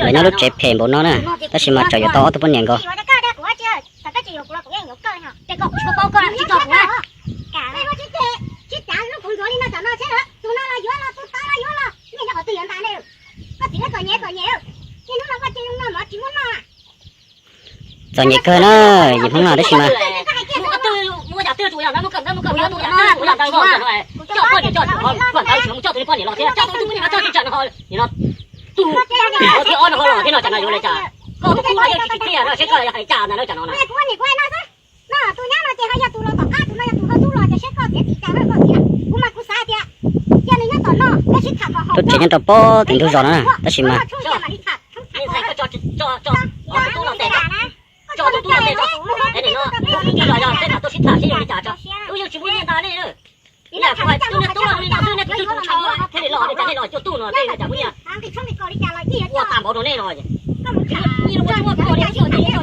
Lawv nyob lub tsev phem npaum no na, tab sis mas tseem yuav tau ob tug poj niam nkaus. Txom nyem kawg na, yim Hmoob no tab sis mas. Lub tsev nyob rau pem tim ntug zos no na, tab sis mas.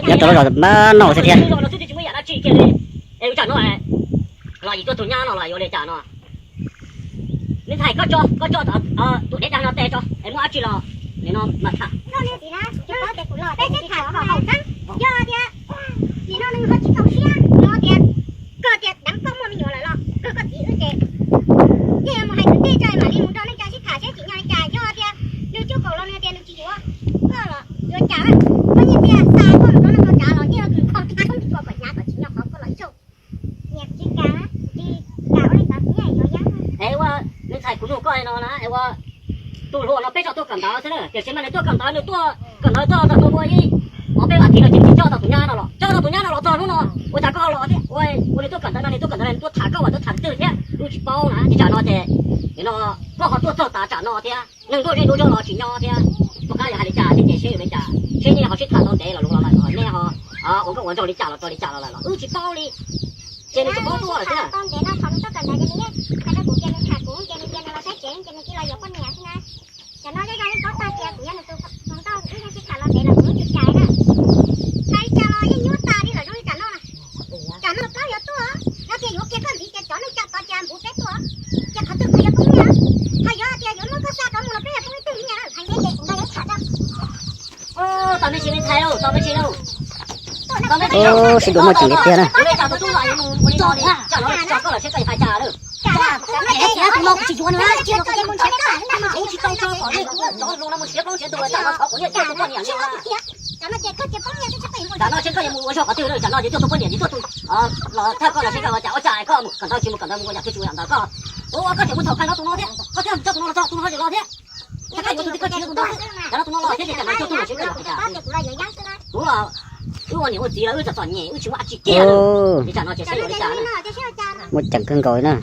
Nyob rau lub zos npab no xwb thiab. Los yim tuaj tus nyab no los yuav li cas no? Nws txhais koj tso, koj tso tus dev dag no tes tso es muaj dab tsi los nim no mas tham. Peb sib tham kom haum xeeb, yog tias nim no nws ho tsis txaus siab, yog tias koj tias deev koj muaj me nyuam lawm los kawg koj txiv wb ces yeej yuav mus hais kwv tij tso mam li mus nrog neej tsa sib tham seb tsim nyog li cas. Yog tias nws cuaj kaum los nws tias nws tsis yuav koj los yuav cas, koj yeej tias xa koj mus rau neeg txom nyem los yeej yuav kho kho kho kom hnyav kom tsim nyog qhov koj los ib zaug. Niam tsis kam, tsis kam ua li ntawd, tsis yeej yuav yeeb. Es ua Hais kuv nug koj no na, ua tus hluas no peb tso tuaj kawm ntawv xwb na, tiam sis mas nws tuaj kawm ntawv, nws tuaj kawm ntawv txog tau tua ib ob peb vas thiv no ces nws coj tau tus nyab no los, coj tau tus nyab no los txog hnub no, ua cas koj ho los thiab? Ua, ua nws tuaj kawm ntawv no, nws tuaj kawm ntawv no nws tuaj tham koj, tuaj tham twg thiab, wb tsis paub na, ces tsam no ces, no, koj ho tuaj txog tav tsam no thiab, neeg ntuj zej ntuj zog los tsis nyob thiab, koj qab yog hais li cas thiab ces seb yuav li cas, seb nej ho sib tham tau ntev los los lawm, nej ho ua nkauj ua nraug li cas los rau li cas los lawm los wb tsis paub li. Ces nws tsis paub tuaj lawm xwb na. Tau ntev no thaum nws tuaj kawm ntawv ces nws yeej hais rau kuv tias nws tham kuv ces nws tias nws los saib tsev ces nws cia los yuav poj niam xwb na. Tsam no zej zog yeej paub tag tias kuv yog nws tus hluas nkauj, wb yeej sib tham los ntev los kuv yeej tsis cais na. Hais li cas los yeej nyuaj tas li lawm zoo li tsam no na. Tsam no plaub yuav tuaj, no ces yuav kiag koj ntxiv ces cov neeg tsa tod cas npuv peb tuaj, ces qhov twg kuv yuav poob nyiaj? Ho yuav hais tias yuav muab koj xa rov mus los peb yuav poob ib tug nyiaj, hais ntev ces kuv nqa yuav tham tso. Tau me ntsis li ntxhais lauj, tau me ntsis lauj. Tau me ntsis lauj. Sib dua muaj tseem li tiag na. Tus tub los yuav mus ua li no li, tsam no tso koj los seb koj yuav hais cas lawm. Tus no kuv tsis yuav nws, tsis tau tso kom nej kuv cov hluas no mus nrhiav plaub nrhiav ntug, tsam no thov kom nej tuaj tua poj niam li na. Tsam no seb koj yuav mus ua zog qhov twg lawm, tsam no ces tuaj tua poj niam ces tuaj tus los thawj koj los seb koj ua cas, ua cas koj mus kawm ntawv tsis mus kawm ntawv, mus ua yam twg tsis ua yam ntawd koj. Ua koj tseem mus thaum kawg no tus no thiab, koj thiaj tso tus no los tso, tus no ho tseem los thiab. Thaum koj yuav tus twg koj tsis yuav tus no, tsam no tus no los thiab ces tsam no tuaj tua seb koj yuav ua cas. Kuv los wb ua niam ua txiv los wb txom txom nyem, wb tsis muaj dab tsi kiag li, tsam no ces seb yuav li cas. Muaj ceem kawg nkaus na.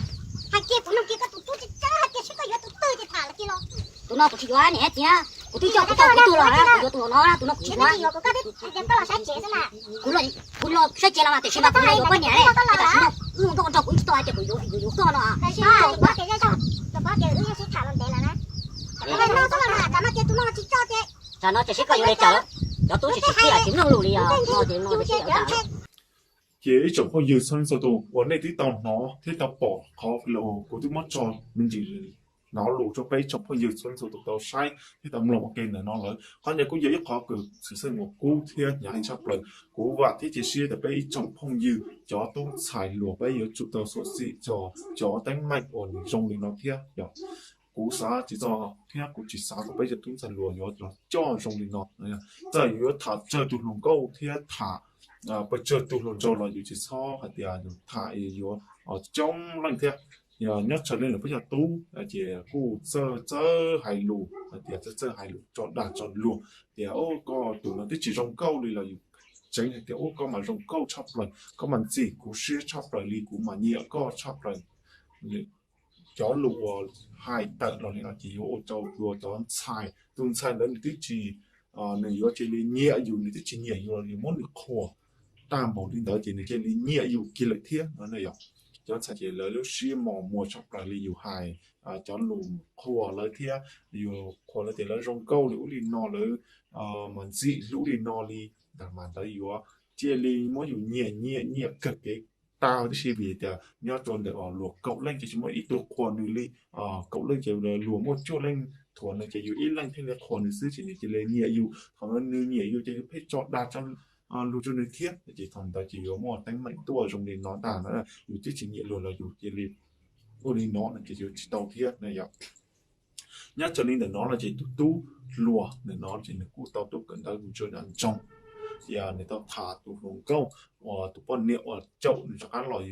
Tus no kuv tsis yuav niam txiv na, kuv twb coj kuv tau kuv tug los na, kuv yuav tus hluas no, tus no kuv tsis yuav. Kuv los saib tsev los mas tiam sis mas kuv los yuav poj niam li, tam sim no wb ua nkauj ua nraug kuv tsis tau hais tias kuv yuav, kuv yuav koj no. Tsam no ces seb koj yuav li cas, cov tub tsis tsim txiaj tsis mloog lus li os, no ces no ces seb yuav li cas. Ces ib tsoom phooj ywg txhua leej txhua tus uas nej twb tau hnov thiab tau pom qhov lus kuv twb muab tso me ntsis hnov lus rau peb ib tsoom phooj ywg txhua leej txhua tus tau saib thiab tau mloog ua ke ntawm no lawm. Qhov no kuj yog ib qhov kws txwm xeeb uas kub thiab hnyav heev tshaj plaws. Kuv vam thiab cia siab tias peb ib tsoom phooj ywg cov tub ntxhais hluas peb yuav tsum tau xyuam xim cov teeb meem uas nws zoo li no thiab yom. Kuv xav tsis txog thiab kuv tsis xav kom peb cov tub ntxhais hluas yuav los coj zoo li no. Txawm yus yuav tham tsawg tus hluas nkauj thiab tham pes tsawg tus hluas nraug los yus tsis txhob hais tias yus tham yuav coob leej thiab. Nyob raws li ntawm peb cov tub ces kuj txawj txawj hais lus hais tias txawj txawj hais lus tso dag tso luag tias ub koj tus no twb tsis zoo nkauj li los yus tseev hais tias ub koj mas zoo nkauj tshaj plaws, koj mas ntxim kuv siab tshaj plaws li, kuv mas nyiam koj tshaj plaws. Cov lus uas hais tawm los li no ces yuav ua rau cov ntxhais, tus ntxhais ntawd nws twb tsis, nws yuav cia li nyiam yus, nws twb tsis nyiam yus los yus muab nws qhuas tag npaum li ntawd ces nws cia li nyiam yus kiag lawm thiab no yom. Cov ntxhais ces lawv lub siab mos muag tshaj plaws li yus hais cov lus qhuas lawv thiab, yus qhuas lawv tias lawv zoo nkauj li ub li no, lawv mas ntxim hlub li no li ntawd mas lawv yuav cia li muab yus nyiam nyiam nyiam kawg kev tag tib si vim tias nyob rau ntawm luag kaum leej ces tsis muaj ib tug qhuas nws li. Kaum leej ces luag muaj cuaj leej thuam nws ces yus ib leej thiaj li qhuas nws xwb ces nws cia li nyiam yus. Thaum nws nyiam yus ces yus pheej tso dag tso luag rau nws thiab ces thaum ntawd ces yuav muaj teeb meem tuaj zoo li no ntag na. Yus twb tsis nyiam luag los yus cia li ua li no no ces yuav tsis tau thiab na yom. Nyob raws li ntawm no no ces tus tub hluas ntawm no ces nws kuj tau tuaj kawm ntawv mus ntsa nram nroog, ces nws tau tham tus hluas nkauj uas tus poj niam uas caum nws rov qab los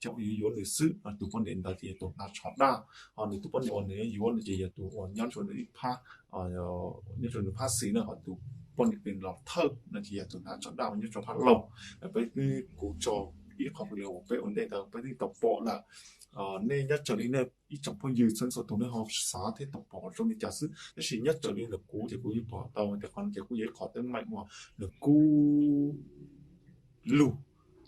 caum yuav yuav nws xwb. Tus poj niam ntawd ces yog tus hnav tsho daj, ho nws tus poj niam uas nws yuav no ces yog tus uas nyob rau nws ib phab, nyob rau nws phab xis na, ho tus poj niam pem los thawj no ces yog tus hnav tsho daj uas nyob rau phab laug. Peb, kuv tso ib qho video uas peb ua ntej ntawd peb twb tau pom lawm. Nej nyob raws li nej ib tsoom phooj ywg txhua txhua tus nej ho xav thiab tau pom zoo li cas xwb, tab sis nyob raws li ntawm kuv ces kuv yeej pom tau tias qhov no ces kuj yog ib qho teeb meem uas nws kub lug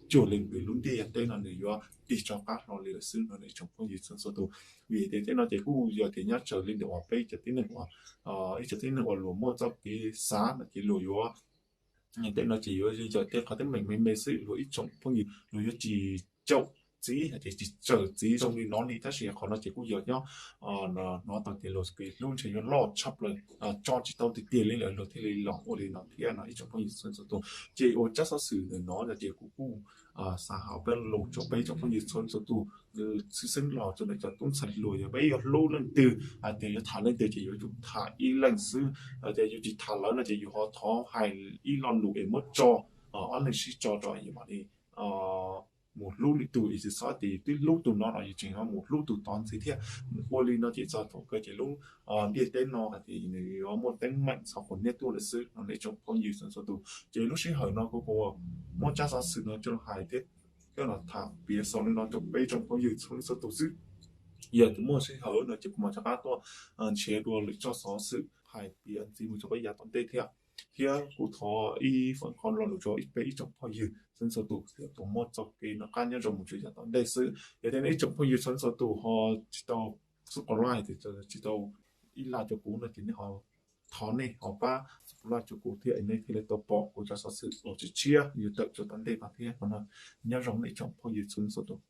cuag li nws lub ntiaj teb no nws yuav tig rov qab hlo li lawm xwb no ib tsoom phooj ywg txhua txhua tus. Vim tias tej no ces kuj yog tias nyob raws li ntawm uas peb cov tib neeg uas, ib cov tib neeg uas luag muaj txoj kev xav no ces luag yuav tej no ces yuav yog tej qhov teeb meem me me xwb, luag ib tsoom phooj ywg luag yuav tsis caum txiv ces tsis tsawm txiv zoo li no li, tab sis qhov no ces kuj yog nyob hnov tau tias luag kev hlub ntshe yuav loj tshaj plaws, tso tsis tau tiag tiag li lawm luag thiaj li los ua li no thiab no ib tsoom phooj ywg txhua txhua tus. Ces ua tsab xov xwm ntawm no no ces kuv kuj xav hais peb lus rau peb tsoom phooj ywg txhua txhua tus, tshwj xeeb los rau ntawm cov tub ntxhais hluas yog peb yuav hlub leej twg hais tias yuav tham leej twg ces yuav tsum tham ib leeg xwb, tias yus tsis tham lawv no ces yus ho thov hais ib lo lus es muab tso, ob leeg sib tso rau es mam li mus hlub li tus, es tsis xob tias twb hlub tus no los yus tseem ho mus hlub tus tod ntxiv thiab. Ua li no ces txog thaum kawg ces lub ntiaj teb no hais tias nws yuav muaj teeb meem txog qhov niab tuaj lawm xwb no ib tsoom phooj ywg txhua txhua tus. Ces lub sij hawm no kuv kuj muab tsab xov xwm no coj los hais thiab coj los tham piav xaus li no rau peb tsoom phooj ywg txhua leej txhua tus xwb. Yog tias muaj sij hawm no ces kuv mam rov qab tuaj nrhiav dua lwm zaj xov xwm hais piav ntxiv mus rau peb yav tom ntej thiab. Thiab kuv thov ib feem qhov lo lus rau peb ib tsoom phooj ywg txhua txhua tus thiab tus muaj txoj kev noj qab nyob zoo mus rau yav tom ntej xwb. Yog tias nej ib tsoom phooj ywg txhua txhua tus ho tsis tau subscribe, tsis tau ib like rau kuv no ces nej ho thov nej ho pab subscribe rau kuv thiab es nej thiaj li tau pom kuv cov xov xwm los tshiab tshiab yuav tawm rau tom ntej no thiab no. Nyob zoo nej ib tsoom phooj ywg txhua txhua tus.